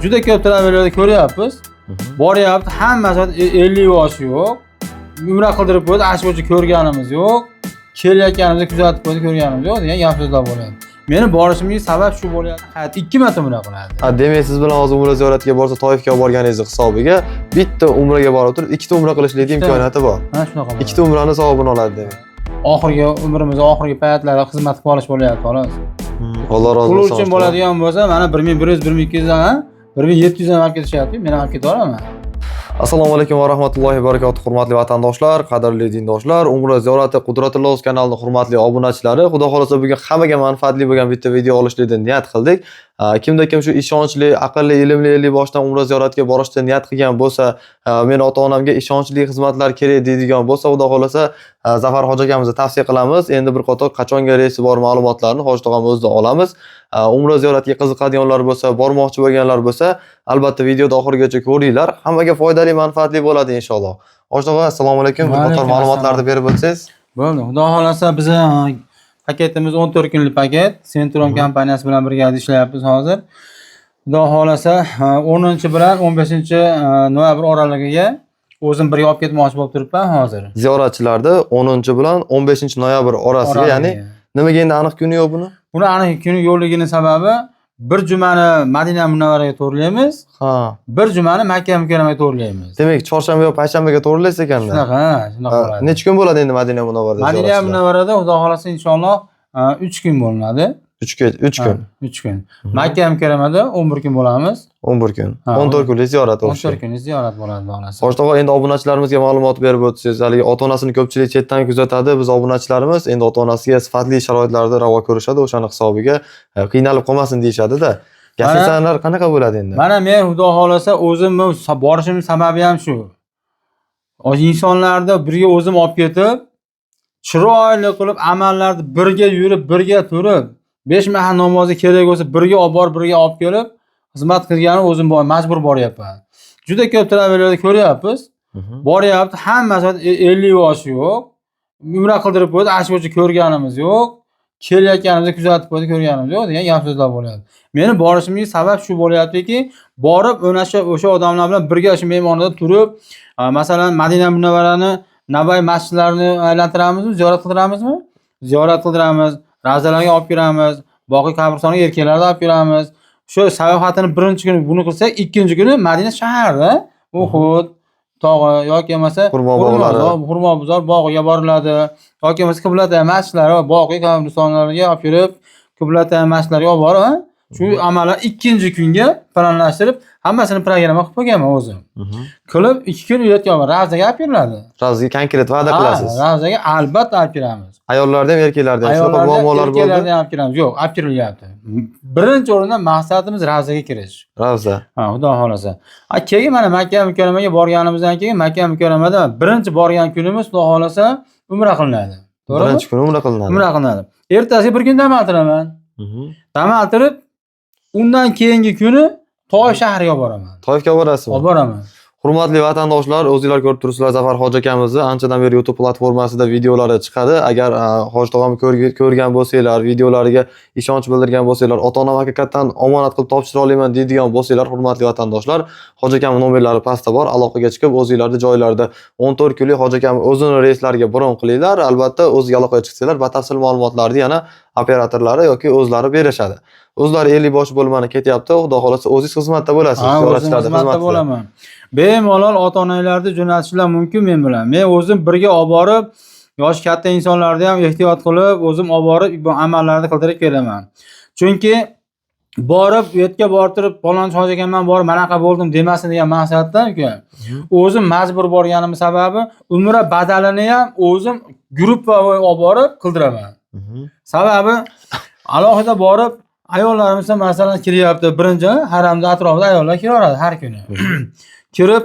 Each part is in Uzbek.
Juda ko'p travellarda ko'ryapmiz. Boryapti, hammasi 50 yoshi yo'q. Umra qildirib qo'ydi, ana shu bo'yicha ko'rganimiz yo'q. Kelayotganimizda kuzatib qo'ydi, ko'rganimiz yo'q degan gap so'zlar bo'lyapti. Meni borishimga sabab shu bo'lyapti. Hayot 2 marta umra qiladi. Ha, demak siz bilan hozir umra ziyoratiga borsa, Toifga olib borganingizni hisobiga bitta umraga borib turib, ikkita umra qilishlik imkoniyati bor. Mana shunaqa bo'ladi. Ikkita umrani savobini oladi demak. Oxirgi umrimiz oxirgi paytlarda xizmat qilib olish bo'lyapti, xolos. Alloh rozi Pul bo'lsin. uchun bo'ladigan bo'lsa, mana 1100, 1200 dan, 1700 dan olib ketishyapti, men ham olib ketaveraman. Assalomu alaykum va rahmatullohi va barakatuh, hurmatli vatandoshlar, qadrli dindoshlar, Umra ziyorati Qudratullo o'z kanalining hurmatli obunachilari. Xudo xolasa bugun hammaga manfaatli bo'lgan bitta video olishlikni niyat qildik. Kimda kim shu ishonchli, aqlli, ilmli, ellik boshdan umra ziyoratiga borishni niyat qilgan bo'lsa, men ota-onamga ishonchli xizmatlar kerak deydigan bo'lsa, Xudo xolasa Zafar hoji akamizni tavsiya qilamiz. Endi bir qator qachonga reysi bor ma'lumotlarni hoji tog'am o'zidan olamiz. Umra ziyoratiga qiziqadiganlar bo'lsa, bormoqchi bo'lganlar bo'lsa, albatta videoni oxirigacha ko'ringlar. Hammaga foydali, manfaatli bo'ladi inshaalloh. Hoji tog'a, assalomu alaykum. Bir qator Vaalaykum ma'lumotlarni assalom. berib o'tsangiz. Bo'ldi. Xudo xolasa bizni paketimiz 14 kunlik paket. Centrum kompaniyasi bilan birga ishlayapmiz hozir. Xudo xolasa 10 bilan 15 noyabr oralig'iga o'zim birga olib ketmoqchi bo'lib turibman hozir. Ziyoratchilarda 10 bilan 15 noyabr orasiga, ya'ni nimaga endi aniq kuni yo'q buni? Buni aniq kuni yo'qligini sababi bir jumani Madina Munavvaraga to'g'rilaymiz, bir jumani Makka Mukarramaga to'g'rilaymiz. Demak, chorshanba yo payshanbaga to'g'rilaysiz ekanda. Shunaqa, ha, shunaqa bo'ladi. Necha kun bo'ladi endi Madina Munavvarada? Madina ziyoratchilar? Munavvarada Xudo xolasa inshaalloh 3 kun bo'linadi. 3 kun, 3 kun. 3 kun. Makka Mukarramada 11 kun bo'lamiz. 11 kun. Ha, 14 kunlik ziyorat 14 o'xshaydi. kunlik ziyorat bo'ladi xolasa. Hoji tog'a, endi obunachilarimizga ma'lumot berib o'tsangiz, haligi ota-onasini ko'pchilik chetdan kuzatadi, biz obunachilarimiz endi ota-onasiga sifatli sharoitlarda ravo ko'rishadi, o'shani hisobiga qiynalib qolmasin deyishadi-da. Gazetsalar qanaqa bo'ladi endi? Mana men Xudo xolasa o'zimni borishimning sababi ham shu. Insonlarni birga o'zim olib ketib, chiroyli qilib amallarni birga yurib, birga turib, 5 mahal namozi kerak bo'lsa birga olib borib, birga olib kelib, xizmat qilgani o'zim majbur boryapman. Juda ko'p travellarda ko'ryapmiz. Boryapti, hammasi 50 yoshi yo'q. Umra qildirib qo'ydi, ana shu bo'yicha ko'rganimiz yo'q. Kelayotganimizda kuzatib qo'ydi, ko'rganimiz yo'q degan gap so'zlar bo'lyapti. Meni borishimga sabab shu bo'lyaptiki, borib o'sha o'sha odamlar bilan birga shu mehmonxonada turib, masalan, Madina Munavvarani Nabay masjidlarini aylantiramizmi, ziyorat qildiramizmi? Ziyorat qildiramiz, ravzalarga olib kiramiz, Boqiy qabristoniga erkaklarni olib kiramiz. Shu sayohatini birinchi kuni buni qilsak, ikkinchi kuni Madina shahrida Uhud tog'i yoki bo'lmasa Xurmo bog'lari. Xurmobozor bog'iga boriladi yoki bo'lmasa Qiblata masjidlari va Boqiy qabristonlariga olib kirib, Qiblata masjidlariga olib borib, shu amallar ikkinchi kunga planlashtirib, hammasini programma qilib qo'yganman o'zim. Qilib 2 kun uyatgan Ravzaga olib kiriladi. Ravzaga konkret va'da qilasiz. Ravzaga albatta olib kiramiz. Ayollarda ham, erkaklarda ham shunaqa Ayollarda, muammolar bo'ldi. erkaklarni ham olib kiramiz. Yo'q, olib kirilyapti. Birinchi o'rinda maqsadimiz Ravzaga kirish. Ravza. Ha, Xudo xolasa. Ha, keyin mana Makka Mukarramaga borganimizdan keyin Makka Mukarramada birinchi borgan kunimiz Xudo xolasa umra qilinadi. To'g'rimi? Birinchi kuni umra qilinadi. Umra qilinadi. Ertasiga bir kun dam oltiraman. Dam oltirib, undan keyingi kuni Toif shahriga boraman. Toifga borasizmi? Olib boraman. Hurmatli vatandoshlar, o'zinglar ko'rib turibsizlar, Zafar hoji akamizni anchadan beri YouTube platformasida videolari chiqadi. Agar hoji tog'amni ko'rgan bo'lsanglar, videolariga ishonch bildirgan bo'lsanglar, ota-onam haqiqatdan omonat qilib topshira olaman deydigan bo'lsanglar, hurmatli vatandoshlar, hoji akamning nomerlari pastda bor, aloqaga chiqib, o'zinglarni joylarida 14 kunlik hoji akam o'zini reyslariga bron qilinglar. Albatta, o'ziga aloqaga chiqsanglar, batafsil ma'lumotlarni yana operatorlari yoki o'zlari berishadi. O'zlari 50 bosh bo'lmani ketyapti. Xudo xolasa o'zingiz xizmatda bo'lasiz. Ha, o'zim Ziyoratchilarda xizmatda xizmatda. bo'laman. Bemalol ota-onalarni jo'natishlar mumkin men bilan. Men o'zim birga olib borib, yoshi katta insonlarni ham ehtiyot qilib, o'zim olib borib bu amallarni qildirib kelaman. Chunki borib, u yerga borib turib, palonchi hoji akamman borib, manaqa bo'ldim demasin degan maqsadda uka. O'zim majbur borganim sababi umra badalini ham o'zim gruppa olib borib qildiraman. Sababi alohida borib ayollarimiz ham masalan kiryapti. Birinchi haramda atrofida ayollar kiraveradi har kuni. Kirib,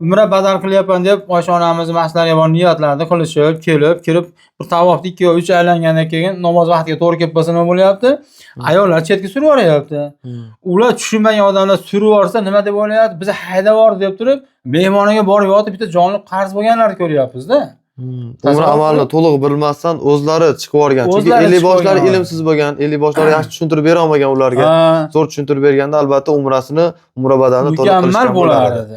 umra badal qilyapman deb Oysha onamiz masjidlarga borib niyatlarni qilishib, kelib, kirib bir tavofni 2 yo 3 aylangandan keyin namoz vaqtiga to'g'ri kelib qolsa nima bo'lyapti? Ayollar chetga surib yuboryapti. Ular tushunmagan odamlar surib yuborsa nima deb o'ylayapti? Bizni haydab yubordi deb turib, mehmonga borib yotib bitta jonli qarz bo'lganlarni ko'ryapmiz-da. Umra amalini to'liq bilmasdan o'zlari chiqib yuborgan. Chunki O'zlari ellik chiqib boshlari olgan. Ilmsiz bo'lgan, ellik boshlari yaxshi tushuntirib bera olmagan ularga. Zo'r tushuntirib berganda albatta umrasini, umra badalini to'liq Mukammal qilishgan bo'lar bo'lar edi.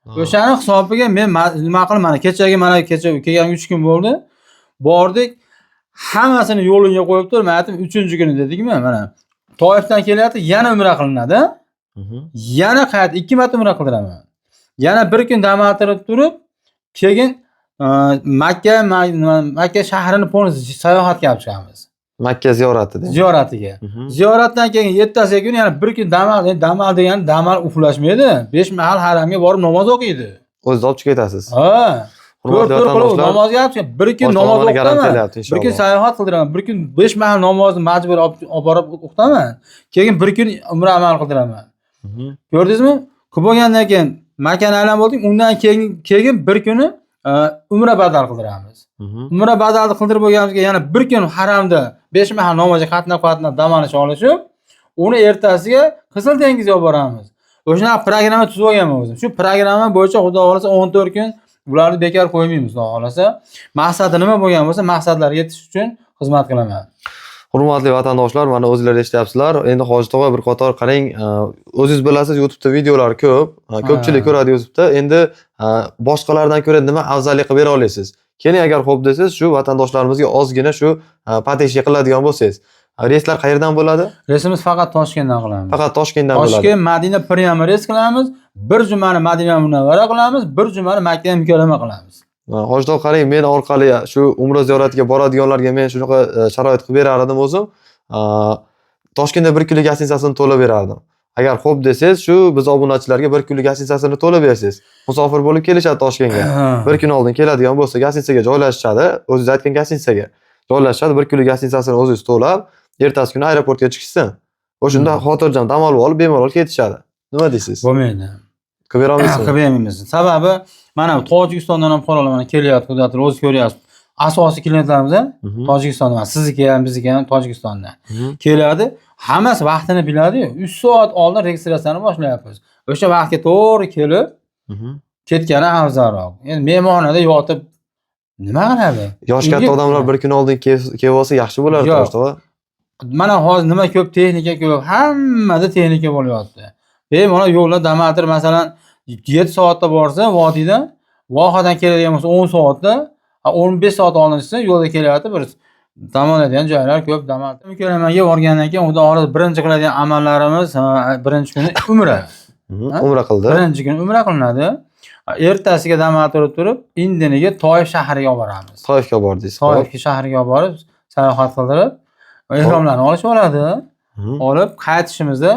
edi. O'shani hisobiga men nima qilib, mana kechagi, mana kecha kelgan 3 kun bo'ldi. Bordik, hammasini yo'liga qo'yib turib, men aytdim, 3-kuni dedikmi, mana Toifdan kelyapti, yana umra qilinadi. Yana qayt 2 marta umra qildiraman. Yana bir kun dam oltirib turib, keyin Makka Makka shahrini полностью sayohatga olib chiqamiz. Makka ziyorati deydi. Ziyoratiga. Ziyoratdan keyin ertasiga kuni yana bir kun dam ol, dam ol degani dam ol uxlashmaydi. 5 mahal haramga borib namoz o'qiydi. O'zingiz olib chiqib ketasiz. Ha. Hurmatli To'rt qilib vatandoshlar, namozga olib chiqib, bir kun bosh namoz tomonni o'qitaman. garantiyalayapti Bir kun inshaalloh. sayohat qildiraman. Bir kun 5 mahal namozni majbur olib borib o'qitaman. Keyin bir kun umra amal qildiraman. Ko'rdingizmi? Qilib bo'lgandan keyin Makkani aylanib bo'ldik. Undan keyin bir kuni umra badal qildiramiz. Umra badalni qildirib bo'lganimizga yana bir kun haramda 5 mahal namozga qatnab dam olish olishib, uni ertasiga Qizil dengizga olib boramiz. O'shanaqa programma tuzib olganman o'zim. Shu programma bo'yicha Xudo xohlasa 14 kun ularni bekor qo'ymaymiz, Xudo xohlasa. Maqsadi nima bo'lgan bo'lsa, maqsadlarga yetish uchun xizmat qilaman. Hurmatli vatandoshlar, mana o'zinglar eshityapsizlar. Endi Hoji tog'a bir qator qarang, o'zingiz bilasiz, YouTube'da videolar ko'p, ko'pchilik ko'radi YouTube'da. Endi boshqalardan ko'ra nima afzallik qilib bera olasiz? Keling, agar xo'p desangiz, shu vatandoshlarimizga ozgina shu pateshga qiladigan bo'lsangiz. Reyslar qayerdan bo'ladi? Reysimiz faqat Toshkentdan qilamiz. Faqat Toshkentdan bo'ladi. Toshkent, Madina prямо reys qilamiz. Bir jumani Madina Munavvara qilamiz, bir jumani Makka Mukarrama qilamiz. Hoji tog'a qarang, men orqali shu umra ziyoratiga boradiganlarga men shunaqa sharoit qilib berar edim o'zim. Toshkentda bir kunlik gостиницасini to'lab berardim. Agar xo'p desangiz, shu biz obunachilarga bir kunlik gостиницасini to'lab bersangiz, musofir bo'lib kelishadi Toshkentga. Bir kun oldin keladigan bo'lsa, gостиницаga joylashishadi, o'zingiz aytgan gостиницаga joylashishadi, bir kunlik gостиницасini o'zingiz to'lab, ertasi kuni aeroportga chiqishsin. O'shanda xotirjam dam olib olib, bemalol ketishadi. Nima deysiz? Bo'lmaydi. Qilib bera olmaysizmi? Qilib bermaymiz. Sababi mana Tojikistondan ham fuqarolar mana kelyapti, Xudo taolo o'zi ko'ryapsiz. Asosiy klientlarimiz Tojikistondan, mana sizniki ham, bizniki ham Tojikistondan. Keladi, hammasi vaqtini biladi-yu. 3 soat oldin registratsiyani boshlayapmiz. O'sha vaqtga to'g'ri kelib ketgani afzalroq. Endi mehmonxonada yotib nima qiladi? Yoshi katta odamlar bir kun oldin kelib olsa yaxshi bo'lardi. Yo'q. Hoji tog'a. Mana hozir nima ko'p, texnika ko'p, hammada texnika bo'lyapti. Bemalol yo'lda dam oltir, masalan, 7 soatda borsa vodiydan, Vohadan keladigan bo'lsa 10 soatda, 15 soat oldin chiqsa yo'lda kelyapti, bir dam oladigan joylar ko'p, dam oladi. Mukarramaga borgandan keyin Xudo xohlasa birinchi qiladigan amallarimiz, birinchi kuni umra. Umra qildi. Birinchi kuni umra qilinadi. Ertasiga dam oltirib turib, indiniga Toif shahriga olib boramiz. Toifga bordingiz. Toif shahriga olib borib, sayohat qildirib, ehromlarni olishib oladi. Olib qaytishimizda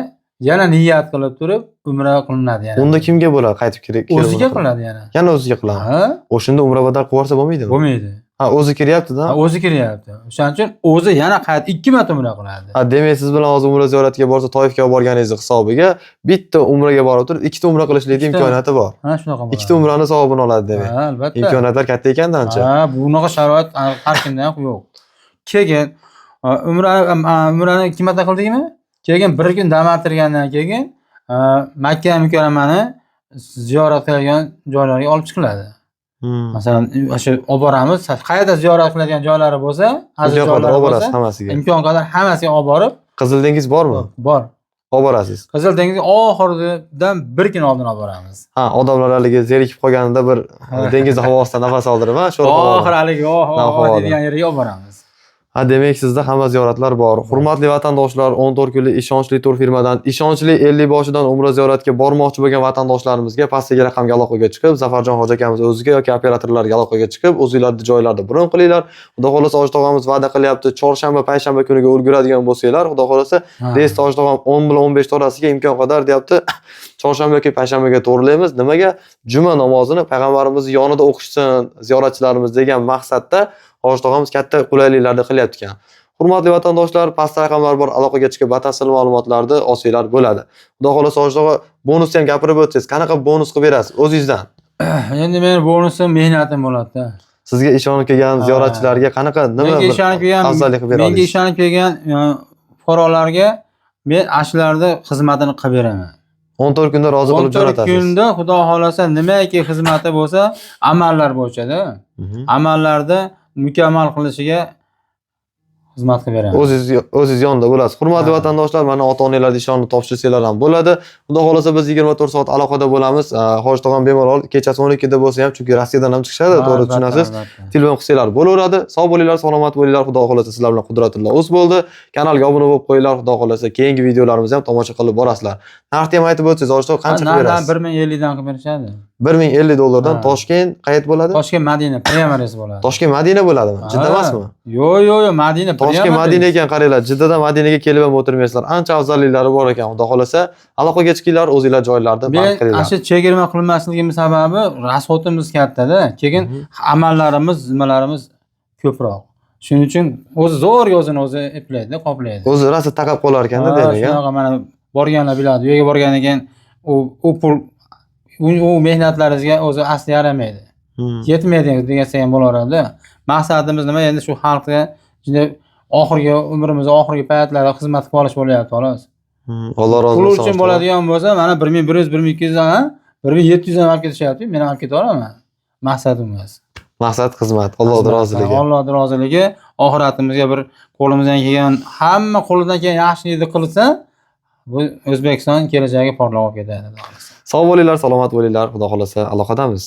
yana niyat qilib turib umra qilinadi yana. Unda kimga bo'ladi qaytib kerak? O'ziga qilinadi yana. Yana o'ziga qiladi. Ha, O'shanda umra badal qilib yuborsa bo'lmaydimi? Bo'lmaydi. Ha, o'zi kiryapti-da. Ha, o'zi kiryapti. O'shaning uchun o'zi yana qaytib 2 marta umra qiladi. Ha, demak siz bilan hozir umra ziyoratiga borsa, Toifga borganingizni hisobiga bitta umraga borib turib, ikkita umra qilishlik imkoniyati bor. Ha, shunaqa bo'ladi. Ikkita umrani savobini oladi demak. Ha, albatta. Imkoniyatlar katta ekanda ancha. Ha, bunaqa sharoit har kimda ham yo'q. Keyin umrani 2 marta qildikmi? Keyin bir kun dam oltirgandan keyin Makka Mukarramani ziyorat qiladigan joylarga olib chiqiladi. Masalan, o'sha olib boramiz, qayerda ziyorat qiladigan joylari bo'lsa, aziz Imkon qadar joylari olib borasiz bo'lsa, hammasiga. Imkon qadar hammasiga olib borib, Qizil dengiz bormi? Bor. Olib borasiz. Qizil dengiz oxiridan bir kun oldin olib boramiz. Ha, odamlar haligi zerikib qolganida bir dengiz havosidan nafas oldirib, ha, sho'r havoda. Oxiri haligi oh Nav oh havoda. Deydigan yerga olib boramiz. Ha, demak sizda hamma ziyoratlar bor. Hurmatli vatandoshlar, 14 kunlik ishonchli tur firmadan, ishonchli 50 boshidan umra ziyoratga bormoqchi bo'lgan vatandoshlarimizga pastdagi raqamga aloqaga chiqib, Zafarjon hoji akamiz o'ziga yoki operatorlarga aloqaga chiqib, o'zinglarni joylarda bron qilinglar. Xudo xohlasa hoji tog'amiz va'da qilyapti, chorshanba, payshanba kuniga ulguradigan bo'lsanglar, Xudo xohlasa reys hoji tog'am 10 bilan 15 orasiga imkon qadar deyapti. Chorshanba yoki payshanbaga to'g'rilaymiz. Nimaga? Juma namozini payg'ambarimiz yonida o'qishsin ziyoratchilarimiz degan maqsadda hoji tog'amiz katta qulayliklarni qilyapti ekan. Hurmatli vatandoshlar, pastda raqamlar bor, aloqaga chiqib batafsil ma'lumotlarni olsanglar bo'ladi. Xudo xohlasa hoji tog'a bonusni ham gapirib o'tsangiz, qanaqa bonus qilib berasiz o'zingizdan? Endi meni bonusim mehnatim bo'ladi-da. Sizga ishonib kelgan ziyoratchilarga qanaqa nima Menga bir ishonib kelgan, afzallik qilib bera menga olasiz? ishonib kelgan fuqarolarga men shularni xizmatini qilib beraman. 14 kunda rozi qilib 14 jo'natasiz. Kunda xudo xohlasa nimaki xizmati bo'lsa, amallar bo'yicha-da. Amallarda mukammal qilishiga xizmat qilib beramiz. O'zingiz yonida bo'lasiz. Hurmatli Ha. vatandoshlar, mana ota-onalarga ishonib topshirsanglar ham bo'ladi. Xudo xohlasa biz 24 soat aloqada bo'lamiz. Hoji tog'am bemalol kechasi 12 da bo'lsa ham, chunki Rossiyadan ham chiqishadi, to'g'ri Albatta, tushunasiz. Albatta. Telefon qilsanglar bo'laveradi. Sog' bo'linglar, salomat bo'linglar. Xudo xohlasa sizlar bilan Qudratullo o'z bo'ldi. Kanalga obuna bo'lib qo'yinglar. Xudo xohlasa keyingi videolarimizni ham tomosha qilib borasizlar. Narxni ham aytib o'tsangiz, Hoji tog'a, qancha qilib Narxdan berasiz? 1050 dan qilib berishadi. 1050 dollardan Ha. Toshkent qayerda bo'ladi? Toshkent Madina прямо reys bo'ladi. Toshkent Madina bo'ladimi? Jidda Ha. emasmi? Yo'q, Madina Toshkent прямо Madina reys. ekan, qaranglar. Jiddadan Madinaga kelib ham o'tirmaysizlar. Ancha afzalliklari bor ekan. Xudo xohlasa aloqaga chiqinglar, o'zinglar joylarda Men band qilinglar. ana shu chegirma qilmasligimiz sababi расход imiz kattada, keyin amallarimiz, nimalarimiz ko'proq. Shuning uchun o'zi zo'r o'zini o'zi eplaydi, qoplaydi. O'zi rosa taqab qolar ekanda, Ha, demak. A? shunaqa mana borganlar biladi. U yerga borgandan keyin u pul u mehnatlaringizga o'zi asli yaramaydi. Yetmaydi degan ham bo'laveradi. Maqsadimiz nima endi shu xalqqa juda oxirgi umrimiz oxirgi paytlarda xizmat qilib olish bo'lyapti xolos. Alloh rozi Pul bo'lsin. uchun bo'ladigan bo'lsa, mana 1100, 1200 dan, 1700 dan olib ketishyapti. Men olib keta olaman. Maqsad emas. Maqsad xizmat, Allohning roziligi. Allohning roziligi, oxiratimizga bir qo'limizdan kelgan, hamma qo'lidan kelgan yaxshilikni qilsa, bu O'zbekiston kelajagi porloq bo'lib ketadi. Sog' bo'linglar, salomat bo'linglar. Xudo xohlasa aloqadamiz.